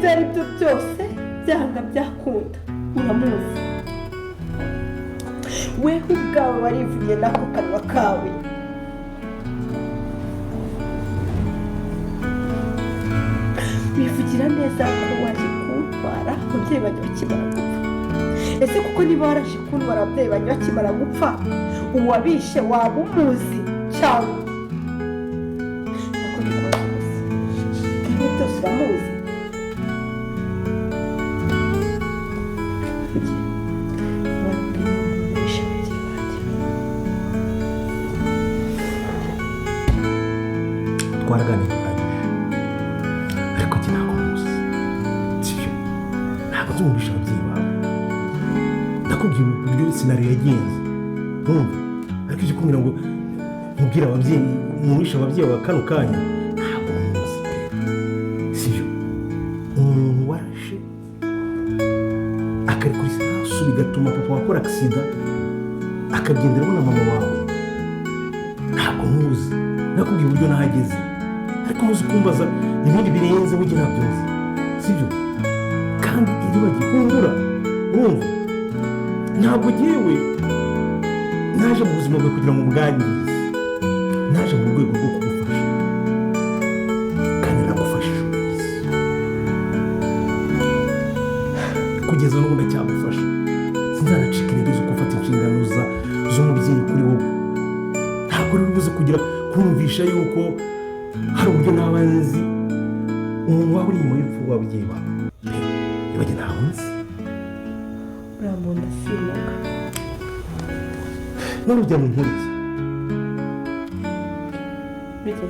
Ibyo ari byo byose, byanga byakunda uramuzi. Weho ubwawe warivugiye n'ako kanwa kawe. Wivugira neza ko waje kuntwara ababyeyi banjye bakimara gupfa. Ese kuko niba waraje kuntwara ababyeyi banjye bakimara gupfa, uwabishe waba umuzi cyangwa nako ndikubaza gusa? Ibyo byose uramuzi. Wabwiye umuntu wishe ababyeyi banjye? Twaraganiriye bihagije, ariko njye ntabwo muzi, sibyo? Ntabwo nzi umuntu wishe ababyeyi bawe. Ndakubwira uburyo scenario yagenze, ntumva? Ariko icyo kumbwira ngo nkubwire ababyeyi, umuntu wishe ababyeyi bawe kano kanya, ntabwo muzi pe, sibyo? Umuntu warashe akarekura isasu bigatuma papa wakora accident akagenderamo na mama wawe, ntabwo muzi. Nakubwiye uburyo nahageze, ariko muzi kumbaza ibindi birenze burya ntabyo nzi, sibyo? Kandi iribagiwe, humura, urumva? Ntabwo ngewe naje mu buzima bwawe kugira ngo mbwangize. Naje mu rwego rwo kugufasha, kandi nagufashije ubizi. Kugeza n'ubu ndacyagufasha. Sinzanacika intege zo gufata inshingano z'umubyeyi kuri wowe. Ntabwo rero ubuze kugira kumvisha yuko hari uburyo naba nzi umuntu waba uri inyuma y'urupfu rw'ababyeyi bawe pe. Ntibajye, ntawe nzi. Uriya muntu asimuka. None ujya mu nkuru ki? Bijya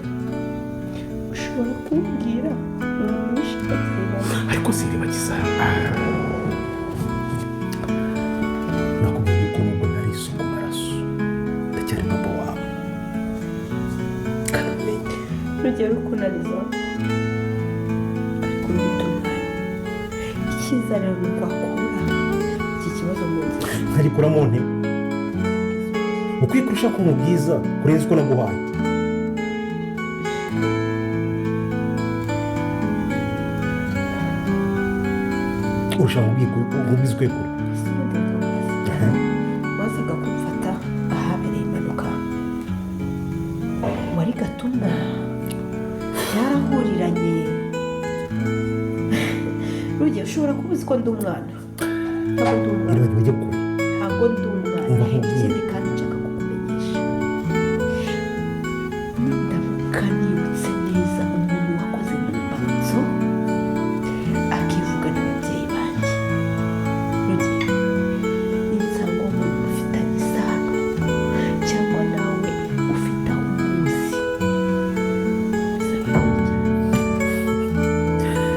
ushobora kumbwira umuntu wishe ababyeyi banjye? Ariko si Iribagiza, nakubwiye yuko nubwo nari isuku maraso, ndacyari papa wawe, kandi ubimenye. Rugero ukunaniza, ariko ntute umwanya. Icyiza rero ni uko wakura iki kibazo mu nzira. Nkagikuramo nte? Ukwiye kurushaho kuba bwiza kurenza uko naguhaye. Urashaka ubwiza ukwiye kure. Ese ubundi ndakubaza, wazaga kumfata ahabereye impanuka wari gatumwa? Byarahuriranye? Rugero, ushobora kuba uzi ko ndi umwana. Ntabwo ndi umwana. Iribagiwe, ujye kure. Ntabwo ndi umwana. Umva nkubwire. Ikindi kandi nshaka kukumenyesha, ndamuka nibutse neza umuntu wakoze mu mbarutso akivugana ababyeyi banjye, Rugero, ninsanga uwo muntu mufitanye isano cyangwa nawe ufite aho umuzi, bizaba ari bibi cyane.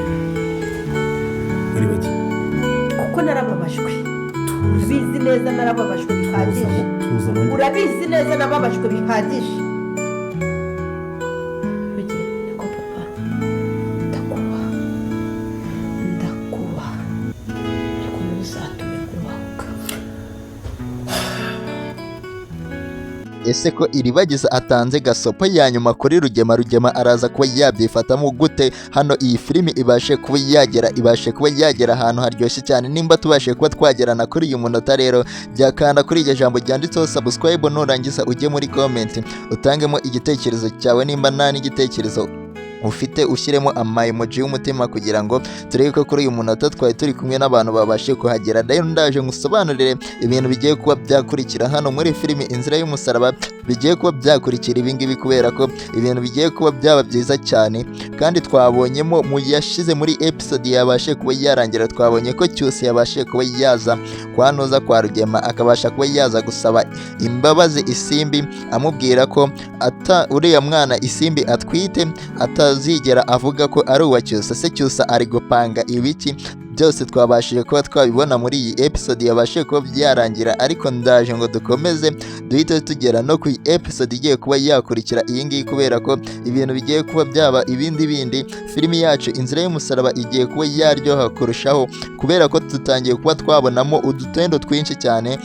Iribagiwe. Kuko narababajwe. Tuza. Urabizi neza, narababajwe Tuza. bihagije. Tuza nongere. Urabizi neza, nababajwe bihagije. Rugero, niko papa, ndakubaha, ndakubaha, ariko ntuzatume nkubahuka. Ese ko Iribagiza atanze gasopo ya nyuma kuri Rugema, Rugema araza kuba yabyifatamo gute? Hano iyi filimi ibashe kuba yagera ahantu haryoshye cyane. Nimba tubashe kuba twagerana kuri uyu munota rero, byakanda kuri iryo jambo ryanditseho subscribe. Nurangiza ujye muri comment utangemo igitekerezo cyawe. Nimba nta n'igitekerezo ufite, ushyiremo ama emoji y'umutima kugira ngo turebe ko kuri uyu munota twari turi kumwe n'abantu babashe kuhagera. Rero ndaje ngusobanurire ibintu bigiye kuba byakurikira hano muri filimi Inzira y'Umusaraba, bigiye kuba byakurikira ibingibi, kubera ko ibintu bigiye kuba byaba byiza cyane. Kandi twabonyemo mu yashize, muri episode yabashe kuba yarangira, twabonye ko Cyusa yabashe kuba yaza kwa Noza, kwa Rugema, akabasha kuba yaza gusaba imbabazi Isimbi, amubwira ko ata uriya mwana Isimbi atwite atazigera avuga ko ari uwa Cyusa. Se Cyusa ari gupanga ibiki? Byose twabashije kuba twabibona muri iyi episode yabashije kuba byarangira, ariko ndaje ngo dukomeze duhite tugera no ku episode igiye kuba yakurikira iyi ngiyi, kubera ko ibintu bigiye kuba byaba ibindi bindi. Filimi yacu Inzira y'Umusaraba igiye kuba yaryoha kurushaho, kubera ko dutangiye kuba twabonamo udutendo twinshi cyane.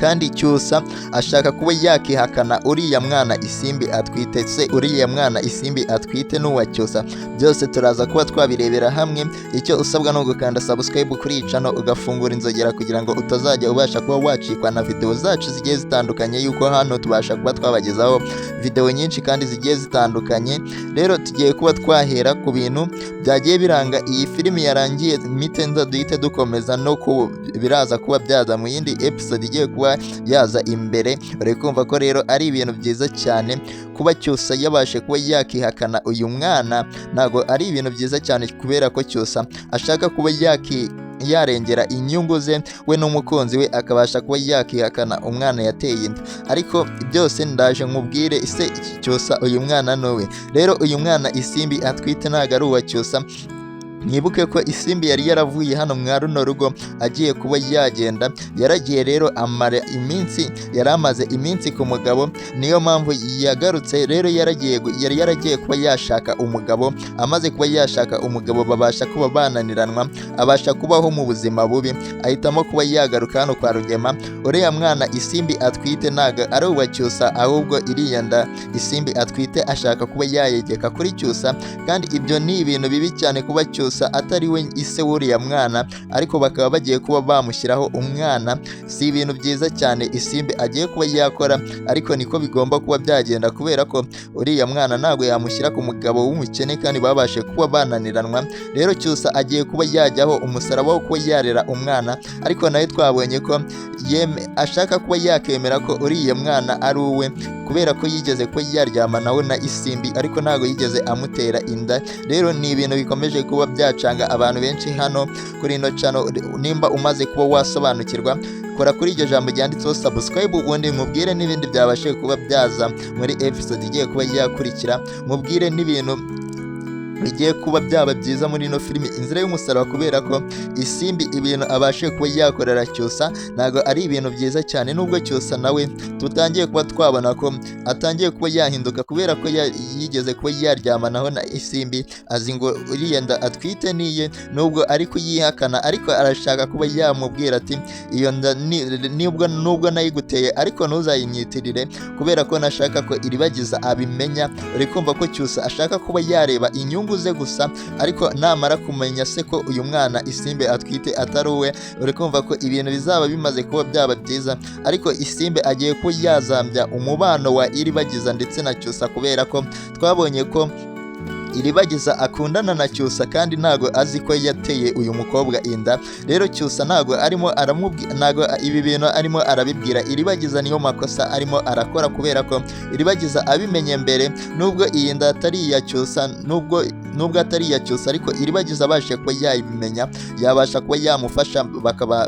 Kandi Cyusa ashaka kuba yakihakana uriya mwana Isimbi atwite. Se uriya mwana Isimbi atwite n'uwa Cyusa? Byose turaza kuba twabirebera hamwe. Icyo usabwa ni ugukanda subscribe kuri iyi channel, ugafungura inzogera kugira ngo utazajya ubasha kuba wacikwa na video zacu zigiye zitandukanye, yuko hano tubasha kuba twabagezaho video nyinshi kandi zigiye zitandukanye. Rero tugiye kuba twahera ku bintu byagiye biranga iyi filimi yarangiye, mite nza duhite dukomeza no ku biraza kuba byaza mu yindi episode igiye kuba yaza imbere. Uri kumva ko rero ari ibintu byiza cyane kuba Cyusa yabashe kuba yakihakana uyu mwana. Ntabwo ari ibintu byiza cyane kubera ko Cyusa ashaka kuba yarengera inyungu ze we n'umukunzi we, akabasha kuba yakihakana umwana yateye inda. Ariko byose ndaje nkubwire. Ese Cyusa uyu mwana nuwe? Rero uyu mwana Isimbi atwite ntabwo ari uwa Cyusa. Mwibuke ko Isimbi yari yaravuye hano mwa runo rugo agiye kuba yagenda. Yaragiye rero amara iminsi, yari amaze iminsi ku mugabo, niyo mpamvu yagarutse. Rero yaragiye, yari yaragiye kuba yashaka umugabo. Amaze kuba yashaka umugabo, babasha kuba bananiranwa, abasha kubaho mu buzima bubi, ahitamo kuba yagaruka hano kwa Rugema. Uriya mwana Isimbi atwite ntabwo ari uwa Cyusa, ahubwo iriya nda Isimbi atwite ashaka kuba yayegeka kuri Cyusa. Kandi ibyo ni ibintu bibi cyane kuba Cyusa atari we ise w'uriya mwana, ariko bakaba bagiye kuba bamushyiraho umwana. Si ibintu byiza cyane Isimbi agiye kuba yakora, ariko niko bigomba kuba byagenda, kubera ko uriya mwana ntabwo yamushyira ku mugabo w'umukene kandi babashe kuba bananiranwa. Rero Cyusa agiye kuba yajyaho umusaraba wo kuba yarera umwana, ariko nawe twabonye ko yeme ashaka kuba yakemera ko uriya mwana ari uwe, kubera ko yigeze kuba yaryama nawe na Isimbi, ariko ntabwo yigeze amutera inda. Rero ni ibintu bikomeje kuba byacanga abantu benshi hano kuri ino channel. Nimba umaze kuba wasobanukirwa, kora kuri iryo jambo ryanditseho subscribe, ubundi nkubwire n'ibindi byabashije kuba byaza muri episode igiye kuba yakurikira, nkubwire n'ibintu bigiye kuba byaba byiza muri ino filimi Inzira y'Umusaraba, kubera ko Isimbi ibintu abashije kuba yakorera Cyusa ntabwo ari ibintu byiza cyane, nubwo Cyusa nawe tutangiye kuba twabona ko atangiye kuba yahinduka, kubera ko yigeze kuba yaryamanaho na Isimbi, azi ngo uriya nda atwite niye, nubwo ari kuyihakana, ariko arashaka kuba yamubwira ati: "Iyo nda nubwo nayiguteye, ariko ntuzayinyitirire, kubera ko nashaka ko Iribagiza abimenya." Uri kumva ko Cyusa ashaka kuba yareba inyungu ze gusa, ariko namara kumenya se ko uyu mwana Isimbi atwite atari uwe, uri kumva ko ibintu bizaba bimaze kuba byaba byiza. Ariko Isimbi agiye kuba yazambya umubano wa Iribagiza ndetse na Cyusa, kubera ko twabonye ko Iribagiza akundana na Cyusa kandi ntago azi ko yateye uyu mukobwa inda. Rero Cyusa ntago arimo aramubwira, ntago ibi bintu arimo arabibwira Iribagiza. Niyo makosa arimo arakora, kubera ko Iribagiza abimenye mbere, nubwo iyi nda atari iya Cyusa, nubwo atari iya Cyusa, ariko Iribagiza abashije kuba yabimenya, yabasha kuba yamufasha,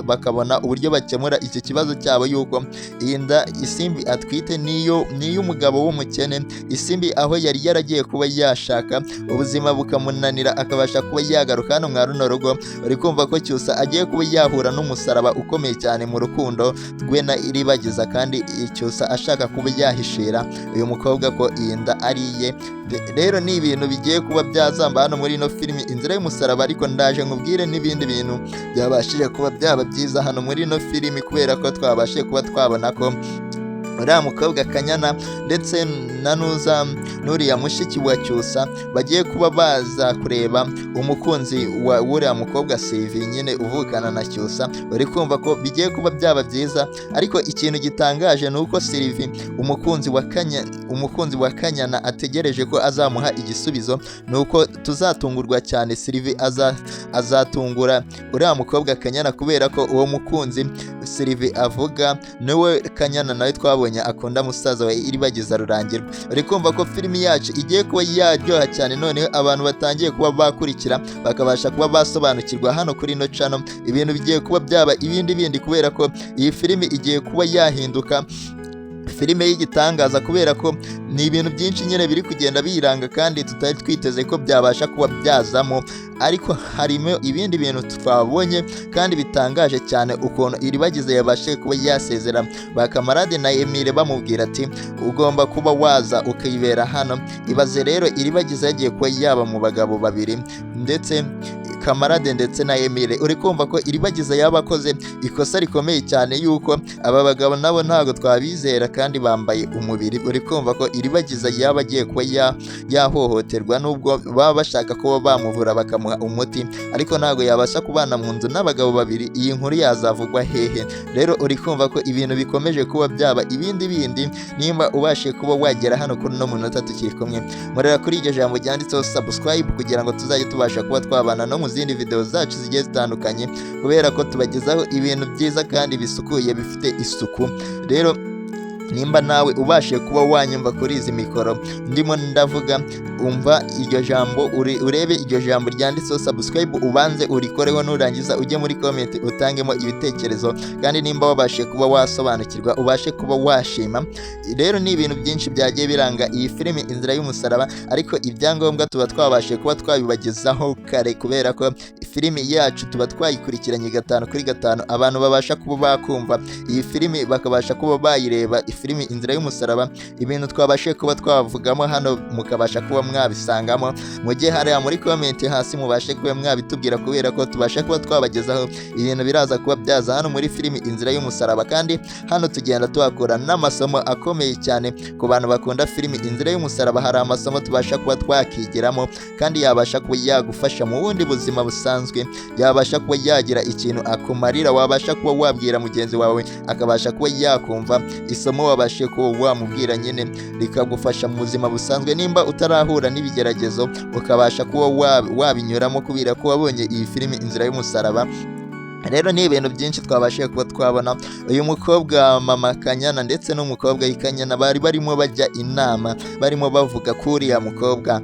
bakabona uburyo bakemura iki kibazo cyabo, yuko iyi nda Isimbi atwite niyo niy'umugabo w'umukene. Isimbi aho yari yaragiye kuba yashaka, ubuzima bukamunanira, akabasha kuba yagaruka hano mwa runo rugo. Uri kumva ko Cyusa agiye kuba yahura n'umusaraba ukomeye cyane mu rukundo rwe na Iribagiza, kandi Cyusa ashaka kuba yahishira uyu mukobwa ko iyi nda ari iye. Rero ni ibintu bigiye kuba byazamba hano muri ino filimi Inzira y'Umusaraba, ariko ndaje nkubwire n'ibindi bintu byabashije kuba byaba byiza hano muri ino filimi, kubera ko twabashije kuba twabona ko uriya mukobwa Kanyana ndetse na nuza n'uriya mushiki wa Cyusa bagiye kuba baza kureba umukunzi wa w'uriya mukobwa Sylvie nyine uvukana na Cyusa. Uri kumva ko bigiye kuba byaba byiza, ariko ikintu gitangaje ni uko Sylvie umukunzi wa Kanyana ategereje ko azamuha igisubizo. Ni uko tuzatungurwa cyane, Sylvie azatungura uriya mukobwa Kanyana, kubera ko uwo mukunzi Sylvie avuga niwe Kanyana nawe twabonye akunda musaza wa Iribagiza Rurangirwa. Uri kumva ko filimi yacu igiye kuba yaryoha cyane. Noneho abantu batangiye kuba bakurikira, bakabasha kuba basobanukirwa hano kuri ino channel, ibintu bigiye kuba byaba ibindi bindi, kubera ko iyi filimi igiye kuba yahinduka filime y'igitangaza, kubera ko ni ibintu byinshi nyine biri kugenda biyiranga kandi tutari twiteze ko byabasha kuba byazamo. Ariko harimo ibindi bintu twabonye kandi bitangaje cyane, ukuntu Iribagiza yabashije kuba yasezera ba Kamarade na Emile, bamubwira ati: "Ugomba kuba waza ukibera hano." Ibaze rero Iribagiza yagiye kuba yaba mu bagabo babiri ndetse Kamarade ndetse na Emile. Uri kumva ko Iribagiza yaba akoze ikosa rikomeye cyane, yuko aba bagabo nabo ntabwo twabizera kandi bambaye umubiri. Uri kumva ko Iribagiza yaba agiye kuba yahohoterwa, nubwo baba bashaka kuba bamuvura bakamuha umuti, ariko ntabwo yabasha kubana mu nzu n'abagabo babiri. Iyi nkuru yazavugwa hehe? Rero uri kumva ko ibintu bikomeje kuba byaba ibindi bindi. Nimba ubashe kuba wagera hano kuri uno munota tukiri kumwe, murera kuri iryo jambo ryanditseho subscribe, kugira ngo tuzajye tubasha kuba twabana no mu zindi video zacu zigiye zitandukanye, kubera ko tubagezaho ibintu byiza kandi bisukuye, bifite isuku. Rero nimba nawe ubashe kuba wanyumva kuri izi mikoro ndimo ndavuga, umva iryo jambo, urebe iryo jambo ryanditseho subscribe, ubanze urikoreho. Nurangiza ujye muri comment utangemo ibitekerezo, kandi nimba wabashe kuba wasobanukirwa, ubashe kuba washima. Rero ni ibintu byinshi byagiye biranga iyi filimi Inzira y'Umusaraba, ariko ibyangombwa tuba twabashe kuba twabibagezaho kare, kubera ko filimi yacu tuba twayikurikiranye gatanu kuri gatanu. Abantu babasha kuba bakumva iyi filimi, bakabasha kuba bayireba, filimi Inzira y'Umusaraba, ibintu twabashe kuba twavugamo hano mukabasha kuba mwabisangamo. Mujye hariya muri comment hasi mubashe kuba mwabitubwira, kubera ko tubasha kuba twabagezaho ibintu biraza kuba byaza hano muri filimi Inzira y'Umusaraba. Kandi hano tugenda tuhakura n'amasomo akomeye cyane ku bantu bakunda filimi Inzira y'Umusaraba. Hari amasomo tubasha kuba twakigiramo kandi yabasha kuba yagufasha mu bundi buzima busanzwe, yabasha kuba yagira ikintu akumarira, wabasha kuba wabwira mugenzi wawe akabasha kuba yakumva isomo wabashe kuba wamubwira nyine, rikagufasha mu buzima busanzwe. Nimba utarahura n'ibigeragezo, ukabasha kuba wabinyuramo kubera ko wabonye iyi filimi Inzira y'Umusaraba. Rero ni ibintu byinshi twabashije kuba twabona. Uyu mukobwa mama Kanyana ndetse n'umukobwa Kanyana bari barimo bajya inama, barimo bavuga ko uriya mukobwa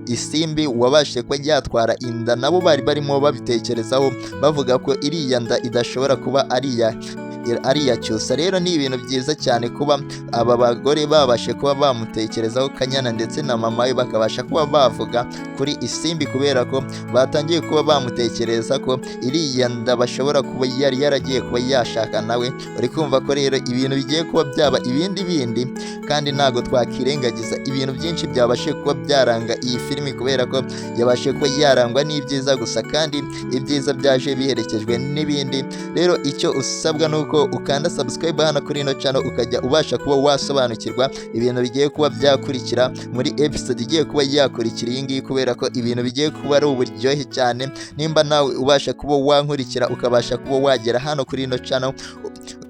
Isimbi wabashije kuba yatwara inda, nabo bari barimo babitekerezaho, bavuga ko iriya nda idashobora kuba ari iya Cyusa. Rero ni ibintu byiza cyane kuba aba bagore babashe kuba bamutekerezaho, Kanyana ndetse na mama we, bakabasha kuba bavuga kuri Isimbi, kubera ko batangiye kuba bamutekereza ko iriya nda bashobora kuba yari yaragiye kuba yashaka nawe. Uri kumva ko rero ibintu bigiye kuba byaba ibindi bindi, kandi ntabwo twakirengagiza ibintu byinshi byabashe kuba byaranga iyi filimi, kubera ko yabashe kuba yarangwa n'ibyiza gusa, kandi ibyiza byaje biherekejwe n'ibindi. Rero icyo usabwa ni uko ukanda subscribe hano kuri ino channel, ukajya ubasha kuba wasobanukirwa ibintu bigiye kuba byakurikira muri episode igiye kuba yakurikira iyi ngiyi, kubera ko ibintu bigiye kuba ari uburyohe cyane. Nimba nawe ubasha kuba wankurikira, ukabasha kuba wagera hano kuri ino channel,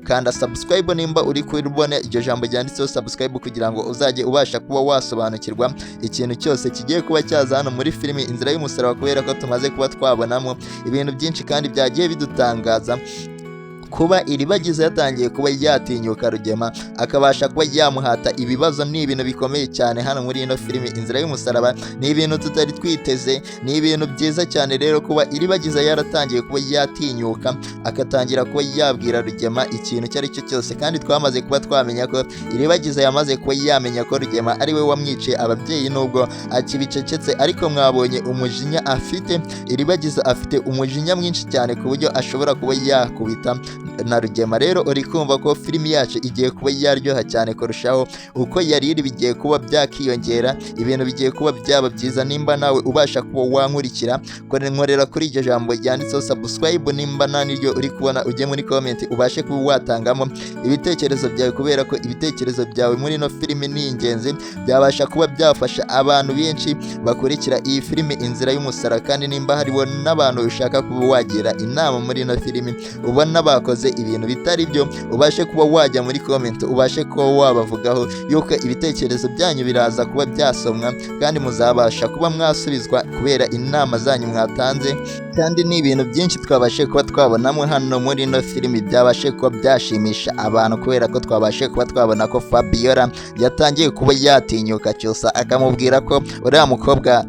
kanda subscribe nimba uri kubona iryo jambo ryanditseho subscribe, kugira ngo uzajye ubasha kuba wasobanukirwa ikintu cyose kigiye kuba cyaza hano muri filimi Inzira y'Umusaraba, kubera ko tumaze kuba twabonamo ibintu byinshi kandi byagiye bidutangaza. Kuba Iribagiza yatangiye kuba yatinyuka Rugema, akabasha kuba yamuhata ibibazo, ni ibintu bikomeye cyane hano muri ino filimi Inzira y'Umusaraba. Ni ibintu tutari twiteze, ni ibintu byiza cyane. Rero kuba Iribagiza yaratangiye kuba yatinyuka, agatangira kuba yabwira Rugema ikintu icyo ari cyo cyose, kandi twamaze kuba twamenya ko Iribagiza yamaze kuba yamenya ko Rugema ari we wamwiciye ababyeyi, nubwo akibicecetse. Ariko mwabonye umujinya afite. Iribagiza afite umujinya mwinshi cyane ku buryo ashobora kuba yakubita na Rugema. Rero uri kumva ko filimi yacu igiye kuba yaryoha cyane kurushaho uko yari iri, bigiye kuba byakiyongera, ibintu bigiye kuba byaba byiza. Nimba nawe ubasha kuba wankurikira, nkorera kuri iryo jambo ryanditseho subscribe. Nimba nta n'iryo uri kubona, ujye muri comment ubashe kuba watangamo ibitekerezo byawe, kubera ko ibitekerezo byawe muri ino filimi ni ingenzi, byabasha kuba byafasha abantu benshi bakurikira iyi filimi Inzira y'Umusaraba. Kandi nimba hariho n'abantu ushaka kuba wagira inama muri ino filimi, ubona bakoze ibintu bitari byo, ubashe kuba wajya muri comment ubashe kuba wabavugaho, yuko ibitekerezo byanyu biraza kuba byasomwa kandi muzabasha kuba mwasubizwa kubera inama zanyu mwatanze. Kandi ni ibintu byinshi twabashe kuba twabonamo hano muri ino filimi byabashe kuba byashimisha abantu, kubera ko twabashe kuba twabona ko Fabiola yatangiye kuba yatinyuka Cyusa, akamubwira ko uriya mukobwa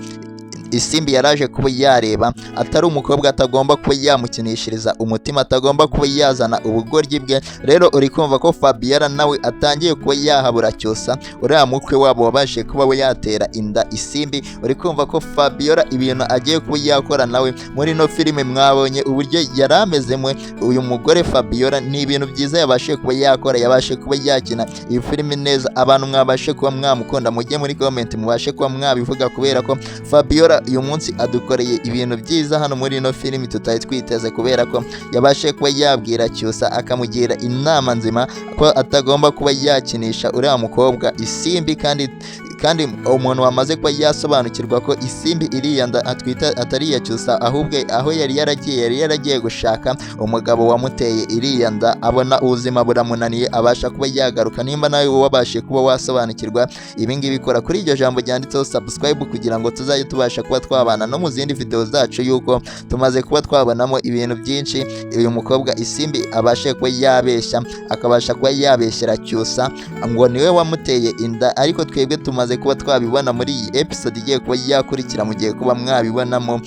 Isimbi yaraje kuba yareba atari umukobwa, atagomba kuba yamukinishiriza umutima, atagomba kuba yazana ubugoryi bwe. Rero uri kumva ko Fabiola nawe atangiye kuba yahabura Cyusa, uriya mukwe wabo wabashe kuba we yatera inda Isimbi. Uri kumva ko Fabiola ibintu agiye kuba yakora nawe muri ino filime, mwabonye uburyo yari amezemo uyu mugore Fabiola. Ni ibintu byiza yabashe kuba yakora, yabashe kuba yakina iyi filime neza. Abantu mwabashe kuba mwamukunda, mujye muri comment mubashe kuba mwabivuga, kubera ko Fabiola Uyu munsi adukoreye ibintu byiza hano muri ino filimi tutari twiteze, kubera ko yabashe kuba yabwira Cyusa akamugira inama nzima ko atagomba kuba yakinisha uriya mukobwa Isimbi, kandi umuntu wamaze kuba yasobanukirwa ko Isimbi iriya nda atwita atari iya Cyusa, ahubwo aho yari yaragiye gushaka umugabo wamuteye iriya nda, abona ubuzima buramunaniye, abasha kuba yagaruka. Nimba nawe wabashe kuba wasobanukirwa ibi ngibi, kora kuri iryo jambo ryanditseho subscribe kugira ngo tuzajye tubasha kuba twabana no mu zindi video zacu, yuko tumaze kuba twabonamo ibintu byinshi. Uyu mukobwa Isimbi abashe kuba yabeshya, akabasha kuba yabeshyera Cyusa ngo niwe wamuteye inda, ariko twebwe tumaze kuba twabibona muri iyi episode igiye kuba yakurikira, mugiye kuba mwabibonamo.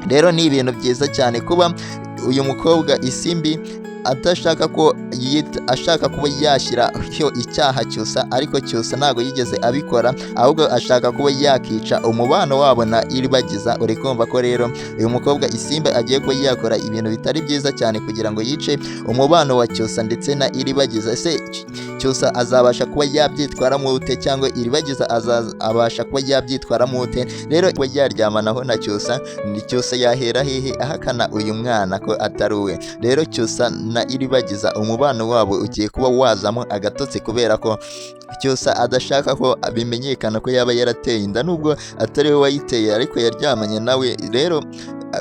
Rero ni ibintu byiza cyane kuba uyu mukobwa Isimbi adashaka ko yita, ashaka kuba yashyira icyaha Cyusa, ariko Cyusa ntabwo yigeze abikora, ahubwo ashaka kuba yakica umubano wabo na Iribagiza. Uri kumva ko rero uyu mukobwa Isimbi agiye kuba yakora ibintu bitari byiza cyane kugira ngo yice umubano wa Cyusa ndetse na Iribagiza. Ese Cyusa azabasha kuba yabyitwaramo ute, cyangwa Iribagiza abasha kuba yabyitwaramo ute? Rero kuba yaryamanaho na Cyusa, ni Cyusa yahera hehe ahakana uyu mwana ko atari uwe? Rero Cyusa na Iribagiza umubano wabo ugiye kuba wazamo agatotsi, kubera ko Cyusa adashaka ko bimenyekana ko yaba yarateye inda, nubwo atari we wayiteye ariko yaryamanye nawe. Rero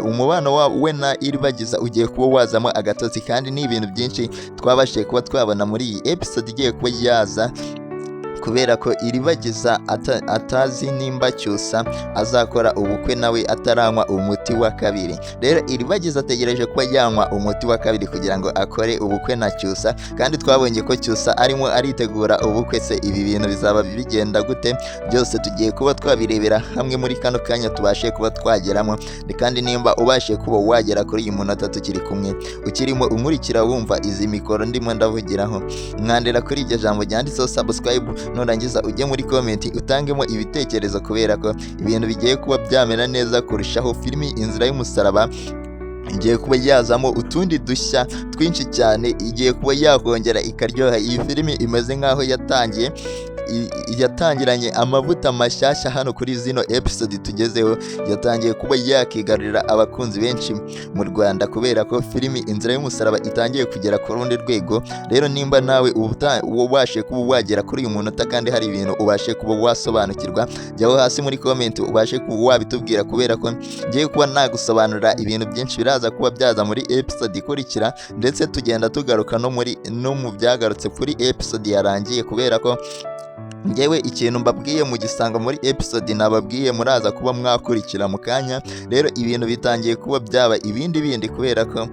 umubano we na Iribagiza ugiye kuba wazamo agatotsi, kandi ni ibintu byinshi twabashije kuba twabona muri iyi episode igiye kuba yaza, kubera ko Iribagiza atazi nimba Cyusa azakora ubukwe nawe ataranywa umuti wa kabiri. Rero Iribagiza ategereje kuba yanywa umuti wa kabiri kugira ngo akore ubukwe na Cyusa, kandi twabonye ko Cyusa arimo aritegura ubukwe. Se ibi bintu bizaba bigenda gute? Byose tugiye kuba twabirebera hamwe muri kano kanya tubashe kuba twageramo. Kandi nimba ubashe kuba wagera kuri uyu munota tukiri kumwe, ukirimo unkurikira, wumva izi mikoro ndimo ndavugiraho, mwandera kuri iryo jambo ryanditseho subscribe, nurangiza ujye muri comment utangemo ibitekerezo, kubera ko ibintu bigiye kuba byamera neza kurushaho. Filimi Inzira y'Umusaraba igiye kuba yazamo utundi dushya twinshi cyane, igiye kuba yakongera ikaryoha. Iyi filimi imeze nk'aho yatangiye yatangiranye amavuta mashyashya hano kuri zino episode tugezeho, yatangiye kuba yakigarurira abakunzi benshi mu Rwanda, kubera ko filimi Inzira y'Umusaraba itangiye kugera ku rundi rwego. Rero nimba nawe ubashe kuba wagera kuri uyu munota kandi hari ibintu ubashe kuba wasobanukirwa, jyaho hasi muri comment ubashe kuba wabitubwira, kubera ko ngiye kuba nagusobanurira ibintu byinshi biraza kuba byaza muri episode ikurikira, ndetse tugenda tugaruka no mu byagarutse kuri episode yarangiye, kubera ko ngewe ikintu mbabwiye mu gisanga muri episode nababwiye muraza kuba mwakurikira mu kanya. Rero ibintu bitangiye kuba byaba ibindi bindi, kubera ko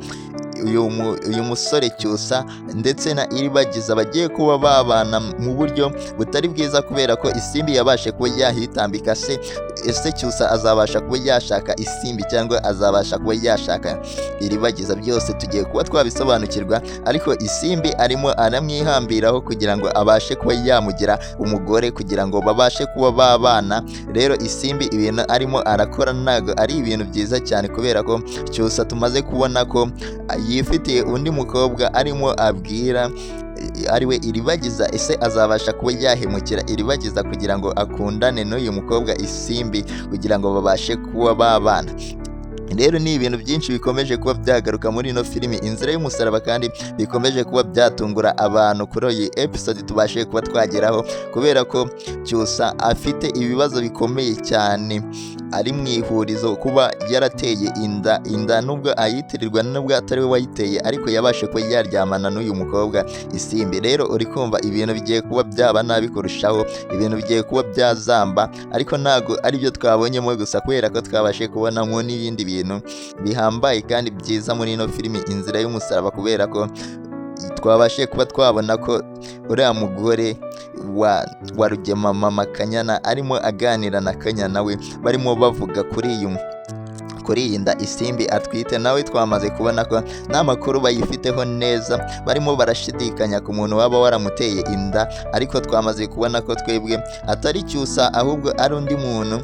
uyu musore Cyusa ndetse na Iribagiza bagiye kuba babana mu buryo butari bwiza, kubera ko Isimbi yabashe kuba yahitambika. Se ese Cyusa azabasha kuba yashaka Isimbi, cyangwa azabasha kuba yashaka Iribagiza? Byose tugiye kuba twabisobanukirwa, ariko Isimbi arimo aramwihambiraho kugira ngo abashe kuba yamugira umugore, kugira ngo babashe kuba babana. Rero Isimbi ibintu arimo arakora ntabwo ari ibintu byiza cyane, kubera ko Cyusa tumaze kubona ko yifitiye undi mukobwa arimo abwira, ariwe Iribagiza. Ese azabasha kuba yahemukira Iribagiza kugira ngo akundane n'uyu mukobwa Isimbi, kugira ngo babashe kuba babana? Rero ni ibintu byinshi bikomeje kuba byagaruka muri ino filimi Inzira y'Umusaraba, kandi bikomeje kuba byatungura abantu kuri iyi episode tubashe kuba twageraho, kubera ko Cyusa afite ibibazo bikomeye cyane, ari mu ihurizo kuba yarateye inda, nubwo ayitirirwa, nubwo atari we wayiteye, ariko yabashe kuba yaryamana n'uyu mukobwa Isimbi. Rero uri kumva ibintu bigiye kuba byaba nabi kurushaho, ibintu bigiye kuba byazamba, ariko ntabwo aribyo twabonyemo gusa, kubera ko twabashe kubonamo n'ibindi bintu bihambaye kandi byiza muri ino filimi Inzira y'Umusaraba, kubera ko twabashe kuba twabona ko uriya mugore wa Rugema, mama Kanyana, arimo aganira na Kanyana we, barimo bavuga kuri iyi nda Isimbi atwite. Nawe twamaze kubona ko nta makuru bayifiteho neza, barimo barashidikanya ku muntu waba waramuteye inda, ariko twamaze kubona ko twebwe atari Cyusa, ahubwo ari undi muntu.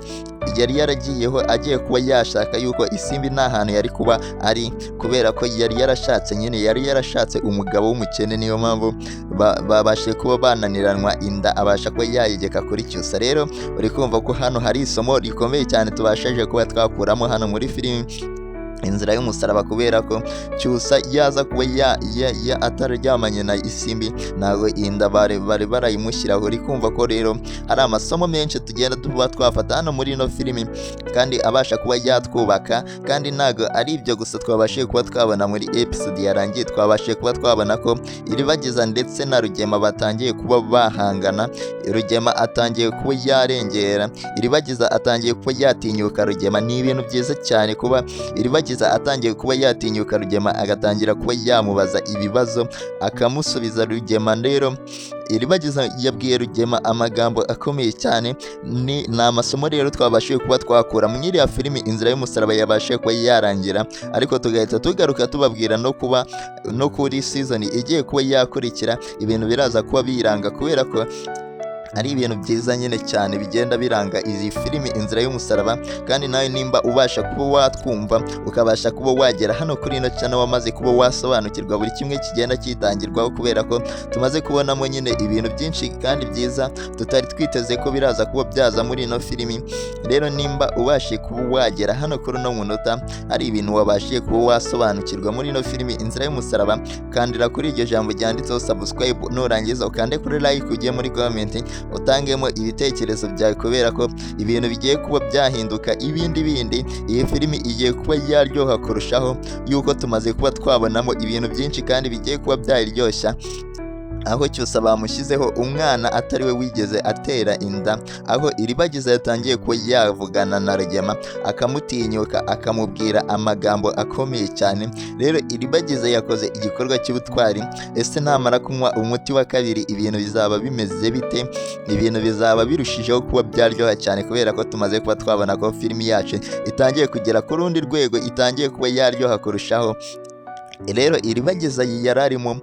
Yari yaragiyeho agiye kuba yashaka yuko Isimbi nta hantu yari kuba ari, kubera ko yari yarashatse nyine, yari yarashatse umugabo w'umukene. Niyo mpamvu babashije kuba bananiranwa inda, abasha kuba yayegeka kuri Cyusa. Rero uri kumva ko hano hari isomo rikomeye cyane tubashije kuba twakuramo hano muri filimi Inzira y'Umusaraba, kubera ko Cyusa yaza kuba ya atararyamanye na Isimbi, ntabwo inda bari barayimushyiraho. Uri kumva ko rero hari amasomo menshi tugenda tuba twafata hano muri ino filimi kandi abasha kuba yatwubaka. Kandi ntabwo ari ibyo gusa twabashije kuba twabona muri episode yarangiye. Twabashije kuba twabona ko Iribagiza ndetse na Rugema batangiye kuba bahangana. Rugema atangiye kuba yarengera Iribagiza, atangiye kuba yatinyuka Rugema. Ni ibintu byiza cyane kuba Iribagiza atangiye kuba yatinyuka Rugema, agatangira kuba yamubaza ibibazo akamusubiza. Rugema rero, Iribagiza yabwiye Rugema amagambo akomeye cyane. Ni amasomo rero twabashije kuba twakura muri iriya filimi Inzira y'Umusaraba yabashije kuba yarangira, ariko tugahita tugaruka tubabwira no kuba no kuri season igiye kuba yakurikira ibintu biraza kuba biranga, kubera ko ari ibintu byiza nyine cyane bigenda biranga izi filimi Inzira y'Umusaraba. Kandi nawe nimba ubasha kuba watwumva, ukabasha kuba wagera hano kuri ino channel, wamaze kuba wasobanukirwa buri kimwe kigenda kitangirwaho, kubera ko tumaze kubonamo nyine ibintu byinshi kandi byiza tutari twiteze ko biraza kuba byaza muri ino filimi. Rero nimba ubashije kuba wagera hano kuri uno munota, ari ibintu wabashije kuba wasobanukirwa muri ino filimi Inzira y'Umusaraba, kandira kuri iryo jambo ryanditseho subscribe. Nurangiza ukande kuri like, ujye muri comment utangemo ibitekerezo byawe, kubera ko ibintu bigiye kuba byahinduka ibindi bindi. Iyi filimi igiye kuba yaryoha kurushaho, yuko tumaze kuba twabonamo ibintu byinshi kandi bigiye kuba byayiryoshya, aho Cyusa bamushyizeho umwana atari we wigeze atera inda, aho Iribagiza yatangiye kuba yavugana na Rugema, akamutinyuka, akamubwira amagambo akomeye cyane. Rero Iribagiza yakoze igikorwa cy'ubutwari. Ese namara kunywa umuti wa kabiri ibintu bizaba bimeze bite? Ibintu bizaba birushijeho kuba byaryoha cyane, kubera ko tumaze kuba twabona ko filimi yacu itangiye kugera ku rundi rwego, itangiye kuba yaryoha kurushaho. Rero Iribagiza yari arimo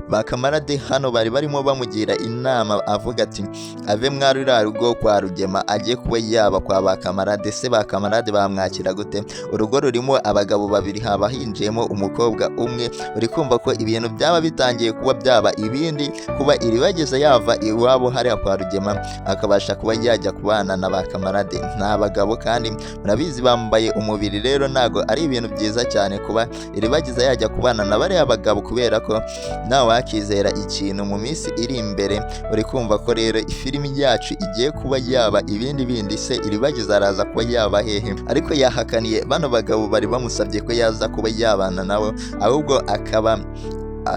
bakamarade hano bari barimo bamugira inama, avuga ati ave mwa ruriya rugo kwa Rugema, ajye kuba yaba kwa bakamarade. Se bakamarade bamwakira gute? Urugo rurimo abagabo babiri, haba hinjiyemo umukobwa umwe. Uri kumva ko ibintu byaba bitangiye kuba byaba ibindi, kuba Iribagiza yava iwabo hariya kwa Rugema akabasha kuba yajya kubana na bakamarade. Ni abagabo kandi murabizi bambaye umubiri. Rero ntago ari ibintu byiza cyane kuba Iribagiza yajya kubana na bariya bagabo, kubera ko nawe wakizera ikintu mu minsi iri imbere. Uri kumva ko rero ifilimi yacu igiye kuba yaba ibindi bindi. Se Iribagiza araza kuba yaba hehe? Ariko yahakaniye bano bagabo bari bamusabye ko yaza kuba yabana nabo, ahubwo akaba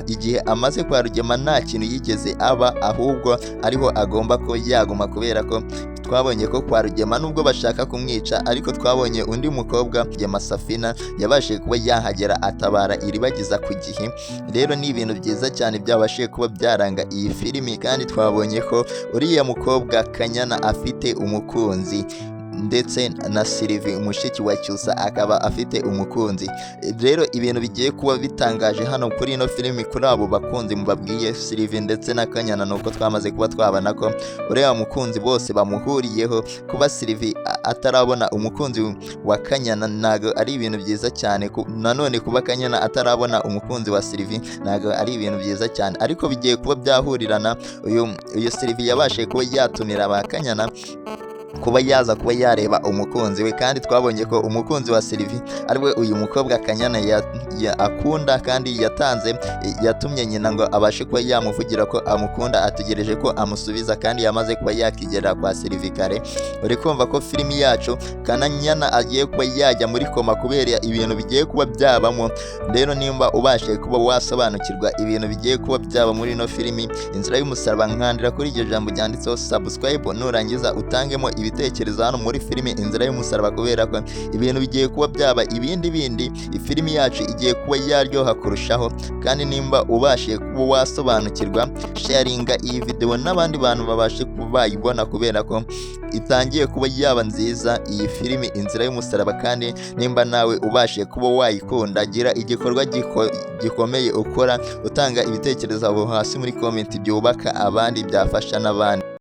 igihe amaze kwa Rugema nta kintu yigeze aba, ahubwo ariho agomba ko yaguma, kubera ko twabonye ko kwa Rugema nubwo bashaka kumwica, ariko twabonye undi mukobwa Rugema Safina yabashije kuba yahagera atabara Iribagiza ku gihe. Rero ni ibintu byiza cyane byabashije kuba byaranga iyi filimi. Kandi twabonye ko uriya mukobwa Kanyana afite umukunzi, ndetse na Sylvie mushiki wa Cyusa akaba afite umukunzi. Rero ibintu bigiye kuba bitangaje hano kuri ino filimi kuri abo bakunzi mubabwiye, Sylvie ndetse na Kanyana, nuko twamaze kuba twabona ko uriya mukunzi bose bamuhuriyeho. Kuba Sylvie atarabona umukunzi wa Kanyana ntago ari ibintu byiza cyane. Nanone kuba Kanyana atarabona umukunzi wa Sylvie ntago ari ibintu byiza cyane, ariko bigiye kuba byahurirana. Uyu Sylvie yabashije kuba yatumira ba Kanyana kuba yaza kuba yareba umukunzi we, kandi twabonye ko umukunzi wa Sylvie ariwe uyu mukobwa Kanyana akunda, kandi yatanze yatumye nyina ngo abashe kuba yamuvugira ko amukunda, ategereje ko amusubiza, kandi yamaze kuba yakigera kwa Sylvie kare. Uri kumva ko filimi yacu Kanyana agiye kuba yajya muri koma kubera ibintu bigiye kuba byabamo. Rero nimba ubashije kuba wasobanukirwa ibintu bigiye kuba byaba muri ino filimi Inzira y'Umusaraba, nkandira kuri iryo jambo ryanditseho subscribe. Nurangiza utangemo ibitekerezo hano muri filimi Inzira y'Umusaraba, kubera ko ibintu bigiye kuba byaba ibindi bindi. Ifilimi yacu igiye kuba yaryoha kurushaho. Kandi nimba ubashije kuba wasobanukirwa, sharinga iyi video n'abandi bantu babashe kuba bayibona, kubera ko itangiye kuba yaba nziza iyi filimi Inzira y'Umusaraba. Kandi nimba nawe ubashije kuba wayikunda, gira igikorwa gikomeye ukora, utanga ibitekerezo aho hasi muri comment byubaka abandi, byafasha n'abandi.